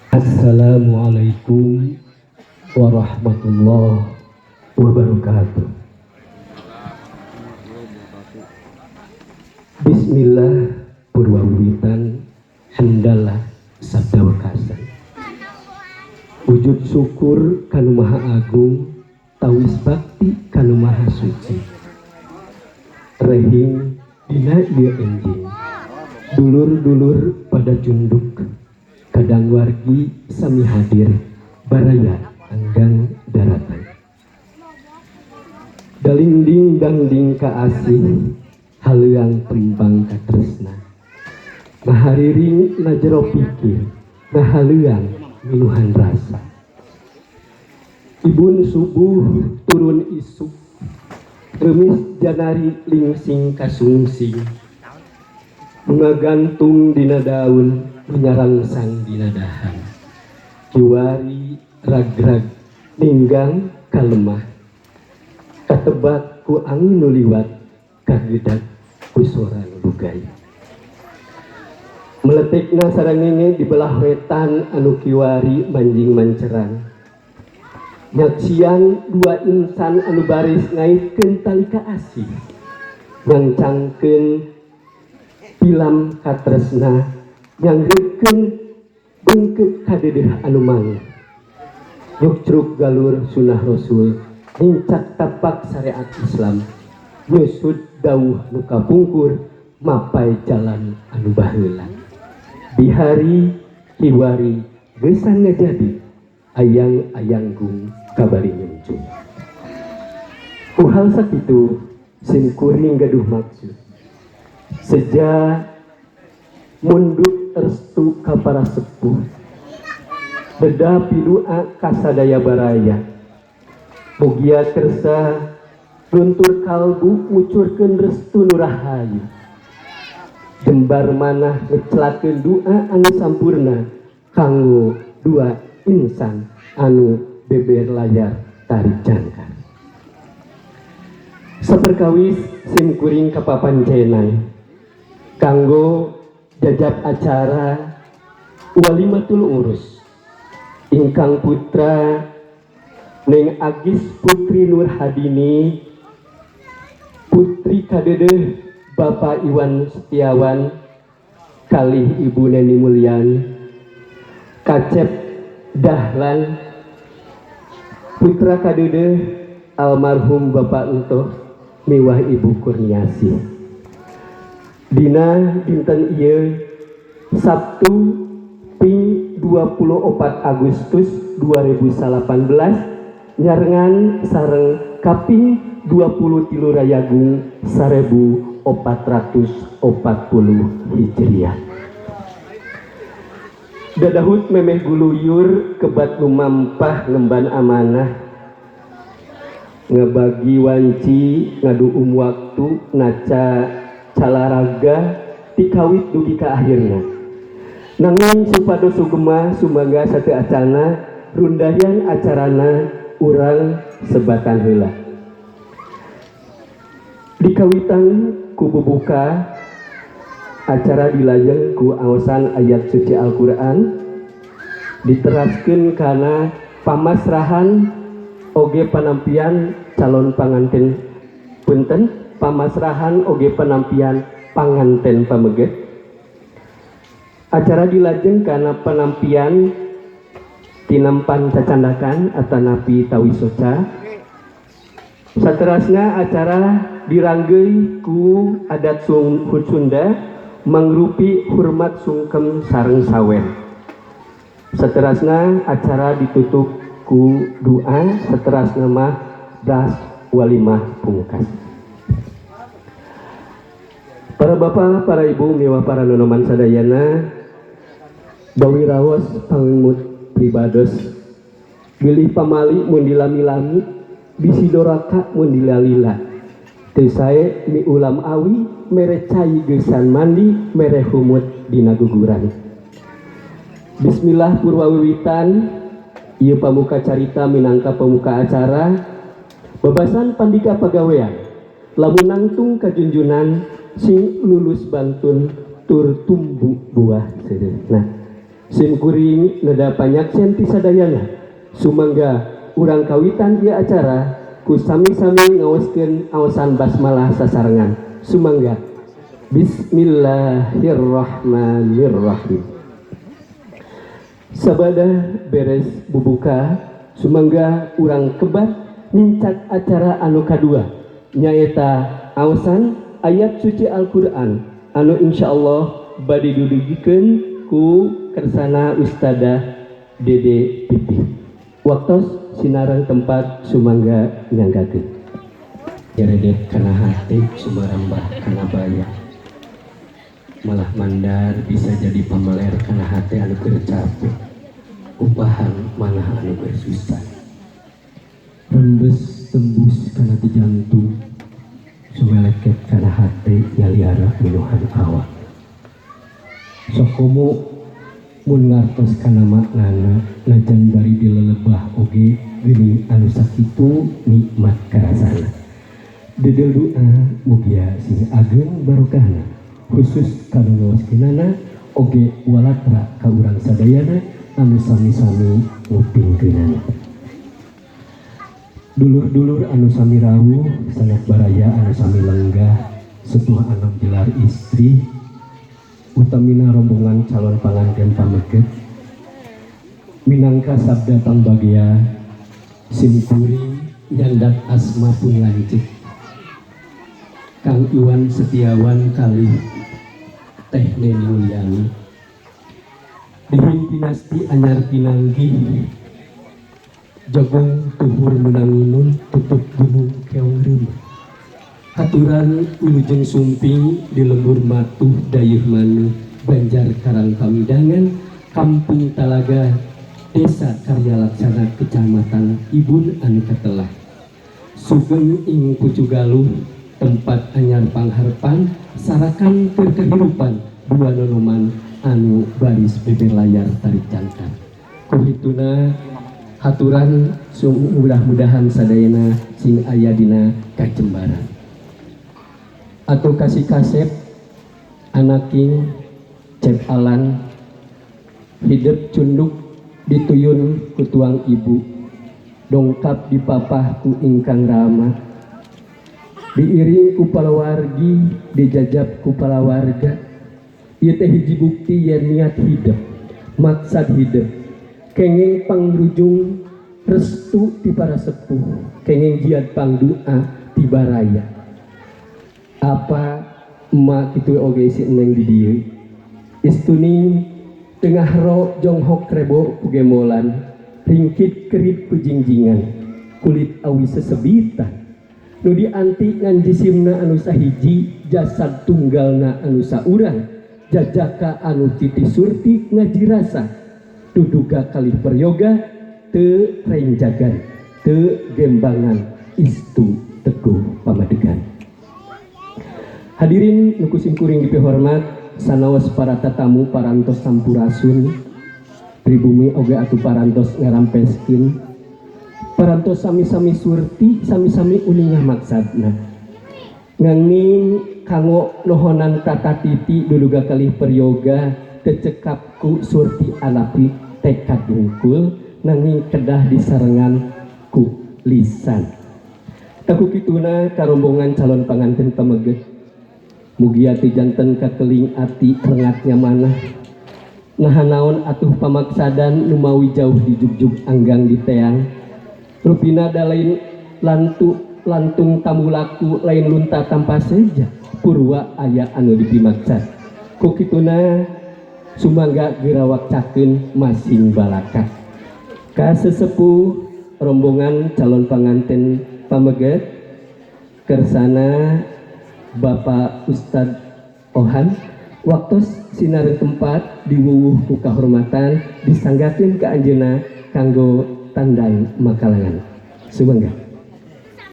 Assalamualaikum warahmatullahi wabarakatuh. Bismillah purwawitan hamdalah sabda wekasan. Wujud syukur kanu maha agung, tawis bakti kanu maha suci. Rehing dina ieu enjing, dulur-dulur pada junduk, kadang wargi sami hadir, baraya anggang daratan. Dalingding dangding kaasih, haleuang tembang katresna. Ngahariring na jero pikir, ngahaleuang minuhan rasa. Ibun subuh turun isuk, remis janari lingsing kasungsing. Bunga gantung dina daun, menyarangsang dina dahan. Kiwari rag-rag ninggang kalemah, katebak ku angin nu liwat, kagedak ku sora nu dugay. Meletikna sarangenge di belah wetan anu kiwari manjing mancerang. Nyaksian dua insan anu baris ngaitkeun tali kaasih, ngangcangkeun tilam katresna, nyangreutkeun beungkeut kadedeh anu manggih. Nyukcruk galur sunah Rasul, nincak tapak syariat Islam, nyusud dawuh nu kapungkur, mapai jalan anu baheula. Di hari kiwari gesan ngajadi ayang-ayanggung kabari nyungcung. Ku hal sakitu sim kuring gaduh maksud. Seja mundut restu ka para sepuh, beda pidua kasadaya baraya. Mugia kersa luntur kalbu ngucurkeun restu nu rahayu. Jembar manah ngecelakeun doa anu sampurna kanggo dua insan anu beber layar tarik jangkar. Saperkawis sim kuring kapapancenan kanggo jajab acara walimatul urus ingkang putra Neng Agis Putri Nur Hadini, putri kadedeh Bapak Iwan Setiawan kalih Ibu Neni Mulyani, Kacep Dahlan putra kadedeh almarhum Bapak Entoh miwah Ibu Kurniasih. Dina dinten ieu Sabtu ping 24 Agustus 2018 nyarengan sareng kaping 23 Rayagung 1440 Hijriah. Dadahut memeh guluyur kebat lumampah ngemban amanah, ngebagi wanci ngaduum waktu naca calaraga tikawit dugi ka akhirna. Nanging supados sugema sumangga satu acana rundayan acarana urang sebatan heula. Dikawitan ku bubuka acara dilajeng ku aosan ayat suci Al-Qur'an, diteraskeun kana pamasrahan oge panampian calon panganten, punten, pamasrahan oge panampian panganten pameget. Acara dilajeng kana panampian tinampan cacandakan atanapi tawisoca. Saterasna acara diranggeui ku adat Sunda mangrupi hormat sungkem sareng sawer. Saterasna acara ditutup ku doa, saterasna mah das walimah pungkas. Para bapak, para ibu, miwah para nonoman sadayana, bawi raos pangemut pribados, bilih pamali mun dilami-lami, bisi doraka mun dilalila. Teu sae miulam awi, mere cai geusan mandi, mere humut dina guguran. Bismillah purwawiwitan, ieu pamuka carita minangka pemuka acara, bebasan pandika pagawean, lamun nangtung kajunjunan. sing lulus bantun tur tumbuh buah seureuhna. Sim kuring neda panyaksen ti sadayana. Sumangga urang kawitan ieu acara ku sami-sami ngaoskeun aosan basmalah sasarengan. Sumangga. Bismillahirrahmanirrahim. Sabada beres bubuka, sumangga urang kebat nincak acara anu kadua, nyaeta aosan ayat suci Al-Qur'an anu insyaallah bade didugikeun ku kersana Ustadzah Dede Pipih. Waktos sinareng tempat, sumangga nyanggakeun. Nyaredet kana hate, sumarambah kana baya, malah mandar bisa jadi pameler kana hate anu keur capek, upahan manah anu keur susah, rembes tembus kana ti jantung, sumeleket kana hate, nyaliara minuhan awak. Sokomo mun ngartos kana maknana, najan bari dilelebah oge geuning anu sakitu nikmat karasana. Dedel doa mugia sing ageng barokahna, khusus kana ngawaskeunana oge walatra ka urang sadayana anu sami-sami ngupingkeunana. Dulur-dulur anu sami rawuh, sanak baraya anu sami lenggah, sepuh anom jelar istri, utamina rombongan calon panganten pameget, minangka sabda pangbagea, simkuring nyandak asma pun lanceuk Kang Iwan Setiawan kalih Teh Neni Mulyani, Dihin Pinasti anyar pinanggih, jogong tuhur menangunun tutup gunung keong reumah, haturan wilujeng sumping di lembur matuh dayeuh maneuh, Banjar Karang Pamidangan, Kampung Talaga, Desa Karya Laksana, Kecamatan Ibun anu katelah. Sugeng ing Pucugaluh, tempat anyar pangharpan sarakan keur kehidupan dua nonoman anu baris beber layar tarik jangkar. Ku hituna haturan, mudah-mudahan sadayana sing aya dina kajembaran. Atau kasih kasep anaking Cep Alan, hidep cunduk dituyun ku tuang ibu, dongkap di papah ku ingkang rama, diiring ku palawargi, dijajab ku palawarga. Ieu teh hiji bukti yen niat hidep, maksad hidep kenging pangrujung restu ti para sepuh, kenging jiad pangdua ti baraya. Apa emak kitu oge si neng di dieu istuni tengah ro jonghok rebo ku gembolan, ringkit kerit ku jingjingan, kulit awi sesebitan, nu dianti ngan jisimna anu sahiji, jasad tunggalna anu saurang, jajaka anu titi surti ngaji rasa duduga kalih peryoga, teu renjagan teu gembangan, istu teguh pamadegan. Hadirin nu ku simkuring dipihormat, sanaos para tatamu parantos sampurasun, pribumi oge atuh parantos ngarampeskeun, parantos sami-sami surti, sami-sami uninga maksadna. Nganging kanggo nohonan tata titi duduga kalih peryoga tecekap ku surti anapi tekad dungkul, nanging kedah disarengan ku lisan. Taku kituna karombongan calon panganten pameget, mugia ti janten kakeling ati rengatnya manah. Naha naon atuh pamaksadan numawi jauh dijugjug anggang diteang, rupina da lain lantu lantung tamulaku, lain lunta tanpa seja, purwa aya anu dipimaksad. Ku kituna sumangga gerawak cakeun masing balaka. Ka sesepuh rombongan calon panganten pameget, kersana Bapak Ustadz Ohan, waktu sinareng tempat diwuwuh ku kahormatan, disanggakeun ka anjeunna kanggo tandang makalangan. Sumangga.